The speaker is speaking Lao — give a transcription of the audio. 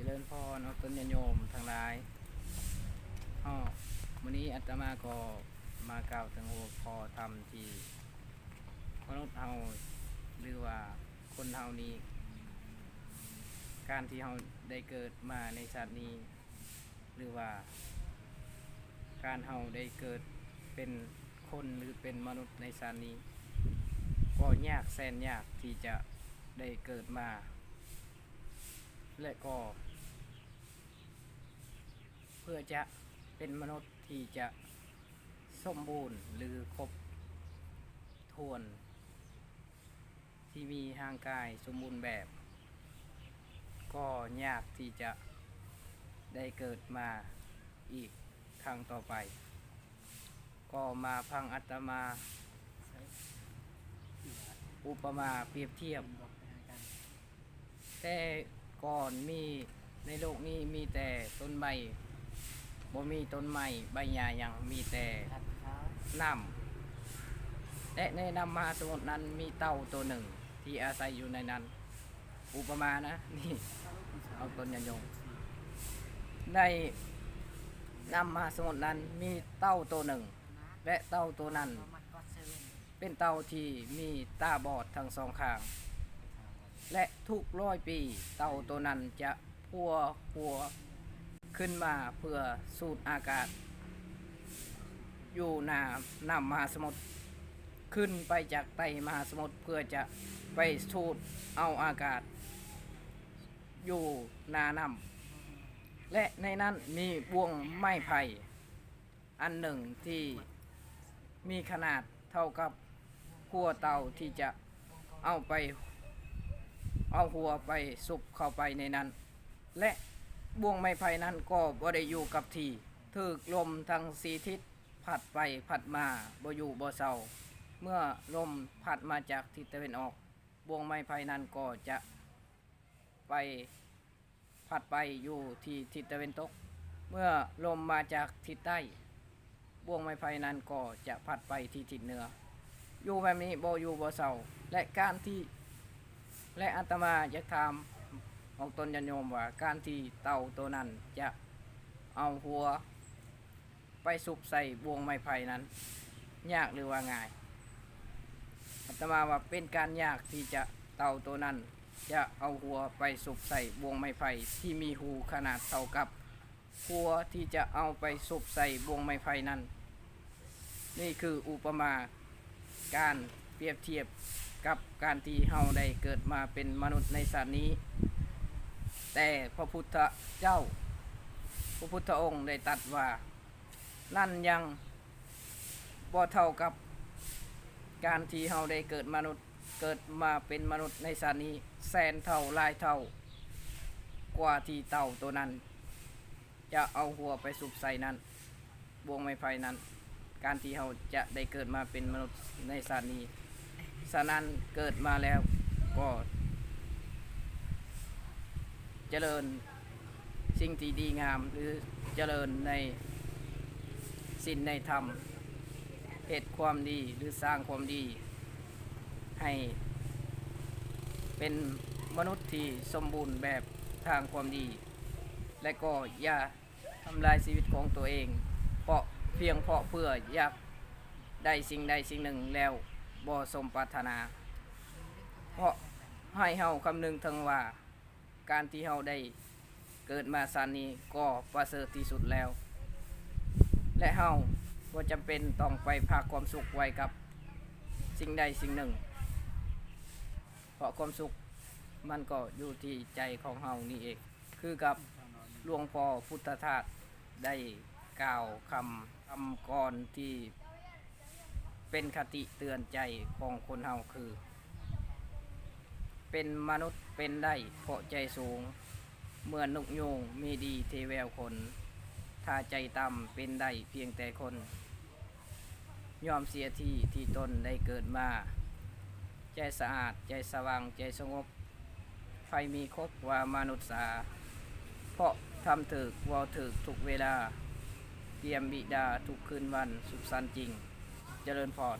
ເຈີລິນພອນ ອອກຕົນຍາດໂຍມທັງຫຼາຍ. ເນາະ ມື້ນີ້ອາດຕະມາກໍມາກ່າວເຖິງຫົວຂໍ້ທຳທີ່ມະນຸດເຮົາ ຫຼືວ່າຄົນເຮົານີ້ ການທີ່ເຮົາໄດ້ເກີດມາໃນຊາດນີ້ ຫຼືວ່າການເຮົາໄດ້ເກີດເປັນຄົນ ຫຼືເປັນມະນຸດໃນຊາດນີ້ ກໍຍາກແສນຍາກທີ່ຈະໄດ້ເກີດມາ ແລະກໍເພື່ອຈະເປັນມະນຸດທີ່ຈະສົມບູນ ຫຼືຄົບຖ້ວນ ທີ່ມີຮ່າງກາຍສົມບູນແບບ ກໍຍາກທີ່ຈະໄດ້ເກີດມາອີກຄັ້ງຕໍ່ໄປ. ກໍມາຟັງອາດຕະມາອຸປະມາປຽບທຽບ ແຕ່ກ່ອນມີ ໃນໂລກນີ້ມີແຕ່ຕົ້ນໄມ້ ບໍ່ມີຕົ້ນໄມ້ໃບຫຍ້າຫຍັງ ມີແຕ່ນ້ຳ ແລະ ໃນນ້ຳມະຫາສະໝຸດນັ້ນມີເຕົາໂຕໜຶ່ງທີ່ອາໄສຢູ່ໃນນັ້ນ. ອຸປະມານະ ນີ້ ເອົາຕົ້ນຍາດໂຍມ ໃນນ້ຳມະຫາສະໝຸດນັ້ນມີເຕົາໂຕໜຶ່ງ ແລະ ເຕົາໂຕນັ້ນ ເປັນເຕົາທີ່ມີຕາບອດທັງສອງຂ້າງ ແລະ ທຸກຮ້ອຍປີ ເຕົາໂຕນັ້ນຈະພົວຫົວຂຶ້ນມາເພື່ອສູດອາກາດຢູ່ໜ້ານ້ຳມະຫາສະໝຸດ, ຂຶ້ນໄປຈາກໃຕ້ມະຫາສະໝຸດເພື່ອຈະໄປສູດເອົາອາກາດຢູ່ໜ້ານ້ຳ ແລະ ໃນນັ້ນມີບ່ວງໄມ້ໄຜ່ ອັນໜຶ່ງທີ່ມີຂະໜາດເທົ່າກັບຫົວເຕົາທີ່ຈະເອົາໄປ ເອົາຫົວໄປສຸບເຂົ້າໄປໃນນັ້ນ ແລະ ບ່ວງໄມ້ໄຜ່ນັ້ນກໍບໍ່ໄດ້ຢູ່ກັບທີ່, ຖືກລົມທັງສີ່ທິດພັດໄປພັດມາ ບໍ່ຢູ່ບໍ່ເຊົາ. ເມື່ອລົມພັດມາຈາກທິດຕາເວັນອອກ, ບ່ວງໄມ້ໄຜ່ນັ້ນກໍຈະໄປ ພັດໄປຢູ່ທີ່ທິດຕາເວັນຕົກ, ເມື່ອລົມມາຈາກທິດໃຕ້, ບ່ວງໄມ້ໄຜ່ນັ້ນກໍຈະພັດໄປທີ່ທິດເໜືອ, ຢູ່ແບບນີ້ບໍ່ຢູ່ບໍ່ເຊົາ. ແລະ ການທີ່ ແລະ ອາດຕະມາຢາກຖາມອອກຕົນຍາດໂຍມວ່າ ການທີ່ເຕົາໂຕນັ້ນຈະເອົາຫົວ ໄປສຸບໃສ່ບ່ວງໄມ້ໄຜ່ນັ້ນ ຍາກຫຼືວ່າງ່າຍ? ອາດຕະມາວ່າເປັນການຍາກທີ່ຈະ ເຕົາໂຕນັ້ນຈະເອົາຫົວໄປສຸບໃສ່ບ່ວງໄມ້ໄຜ່ທີ່ມີຮູຂະໜາດເທົ່າກັບຫົວທີ່ຈະເອົາໄປສຸບໃສ່ບ່ວງໄມ້ໄຜ່ນັ້ນ. ນີ້ຄືອຸປະມາ ການປຽບທຽບກັບການທີ່ເຮົາໄດ້ເກີດມາເປັນມະນຸດໃນຊາດນີ້. ແຕ່ພະພຸດທະເຈົ້າ, ພະພຸດທະອົງໄດ້ຕັດວ່າ ນັ້ນຍັງບໍ່ເທົ່າກັບການທີ່ເຮົາໄດ້ເກີດມະນຸດ, ເກີດມາເປັນມະນຸດໃນຊາດນີ້ແສນເທົ່າ, ຫຼາຍເທົ່າກວ່າທີ່ເຕົາໂຕນັ້ນ ຈະເອົາຫົວໄປສຸບໃສ່ນັ້ນ, ບ່ວງໄມ້ໄຜ່ນັ້ນ, ການທີ່ເຮົາຈະໄດ້ເກີດມາເປັນມະນຸດໃນຊາດນີ້. ສະນັ້ນເກີດມາແລ້ວກໍຈະເລີນສິ່ງທີ່ດີງາມ ຫຼື ຈະເລີນໃນສິນໃນທຳ, ເຮັດຄວາມດີ ຫຼື ສ້າງຄວາມດີ ໃຫ້ເປັນມະນຸດທີ່ສົມບູນແບບທາງຄວາມດີ. ແລະ ກໍຢ່າທຳລາຍຊີວິດຂອງຕົວເອງ ເພາະ ພຽງເພາະເພື່ອຢາກໄດ້ສິ່ງໃດສິ່ງໜຶ່ງແລ້ວບໍ່ສົມປາດຖະໜາ. ເພາະໃຫ້ເຮົາຄຳນຶງເຖິງວ່າ ການທີ່ເຮົາໄດ້ເກີດມາຊາດນີ້ກໍປະເສີດທີ່ສຸດແລ້ວ ແລະ ເຮົາບໍ່ຈຳເປັນຕ້ອງໄປຝາກຄວາມສຸກໄວ້ກັບສິ່ງໃດສິ່ງໜຶ່ງ ເພາະຄວາມສຸກມັນກໍຢູ່ທີ່ໃຈຂອງເຮົານີ້ເອງ. ຄືກັບຫຼວງພໍ່ພຸດທະທາດໄດ້ກ່າວຄຳ ຄຳກອນທີ່ເປັນຄະຕິເຕືອນໃຈຂອງຄົນເຮົາຄື ເປັນມະນຸດເປັນໄດ້ເພາະໃຈສູງ ເໝືອນນົກຍູງມີດີທີ່ແວວຂົນ ຖ້າໃຈຕ່ຳເປັນໄດ້ພຽງແຕ່ຄົນ ຍອມເສຍທີ່ທີ່ຕົນໄດ້ເກີດມາ ໃຈສະອາດ ໃຈສະຫວ່າງ ໃຈສະຫງົບ ໃຜມີຄົບວ່າມະນຸດສາ ເພາະທຳຖືກເວົ້າຖືກທຸກເວລາ ກຽມບິດາທຸກຄືນວັນ ສຸກສັນຈິງ. ຈະເລີນພອນ.